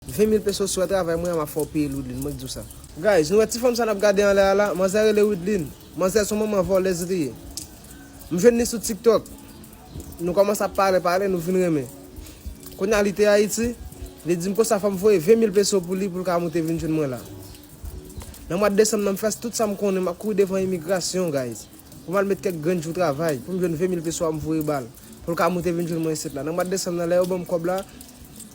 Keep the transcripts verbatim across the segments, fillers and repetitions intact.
Ven mil peso sou travay mwen an, m ap fè w peye l, Widlin, mwen k di w sa. Guys, nou wè ti fanm sa n ap gade anlè a la, manzè rele Widlin. Manzè se yon manman vòlèz li ye. M jwenn li sou TikTok. Nou kòmanse ap pale, pale, nou vin renmen. Kounye a li te Ayiti, li di m konsa fò m voye ven mil peso pou li pou l ka moute vin jwenn mwen la. Nan mwa desanm nan, m fè tout sa m konnen, m ap kouri devan imigrasyon, guys. Pou m al met kèk grenn jou travay, pou m jwenn ven mil peso a m voye ba l. Pou l ka moute vin jwenn mwen isit la. Nan mwa desanm nan, lè yo ban m kòb la,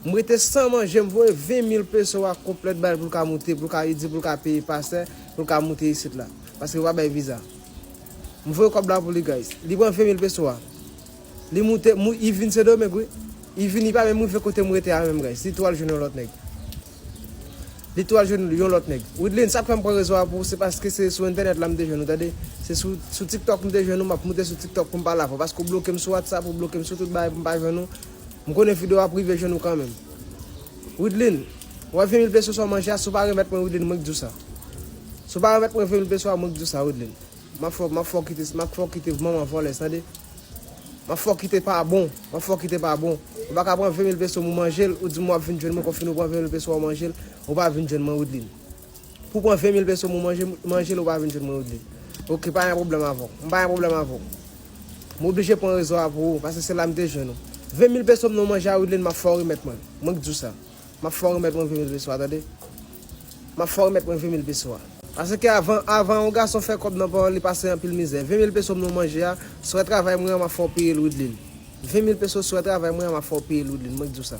m rete san manje, m voye ven mil peso a konplèt ba l pou l ka moute, pou l ka, li di pou l ka peye pasè, pou l ka moute isit la. Paske yo pa bay viza. M voye kòb la pou li, guys. Li pran ven mil peso a. Li moute, mou, li vin Sendomeng, wi. Li vin, li pa menm rive kote m rete a menm, guys. Li tou al jwenn yon lòt nèg. Li tou al jwenn yon lòt nèg. Widlin, sa k fè m pran rezo a pou ou, se paske se sou entènèt la m te jwenn ou, tande. Se sou, sou TikTok m te jwenn ou, m ap moute sou TikTok pou m pale avè w. Paske ou bloke m sou WhatsApp, ou bloke m sou tout bagay pou m pa jwenn ou. M konnen videyo a prive jwenn ou kanmenm. Widlin, w ap ven mil peso sou manje a, si w pa remèt mwen, Widlin, mwen k di w sa. Si w pa remèt mwen ven mil peso a, mwen k di w sa, Widlin. M ap fè, m ap fè w kite, m ap fè w kite manman vòlèz, tande. M ap fè w kite pa bon, m ap fè w kite pa bon. Ou pa ka pran ven mil peso m ou manje l, ou di m w ap vin jwenn mwen, konfini w pran ven mil peso w manje l, ou pa vin jwenn mwen, Widlin. Pou w pran ven mil peso m ou manje, manje l, ou pa vin jwenn mwen, Widlin. Oke, pa gen pwoblèm avè w. M pa gen pwoblèm avè w. M oblije pran rezo a pou ou, paske se la m te jwenn ou. Ven mil peso m nan manje a, Widlin, m ap fè w remèt mwen. Mwen k di w sa. M ap fè w remèt mwen ven mil peso a, tande. M ap fè w remèt mwen ven mil peso a. Paske avan, avan yon gason fè kòb nan paran li pase anpil mizè. Ven mil peso m nan manje a, si w wè travay mwen an, m ap fè w peye l, Widlin. Ven mil peso si w wè travay mwen an, m ap fè w peye l, Widlin, mwen k di w sa.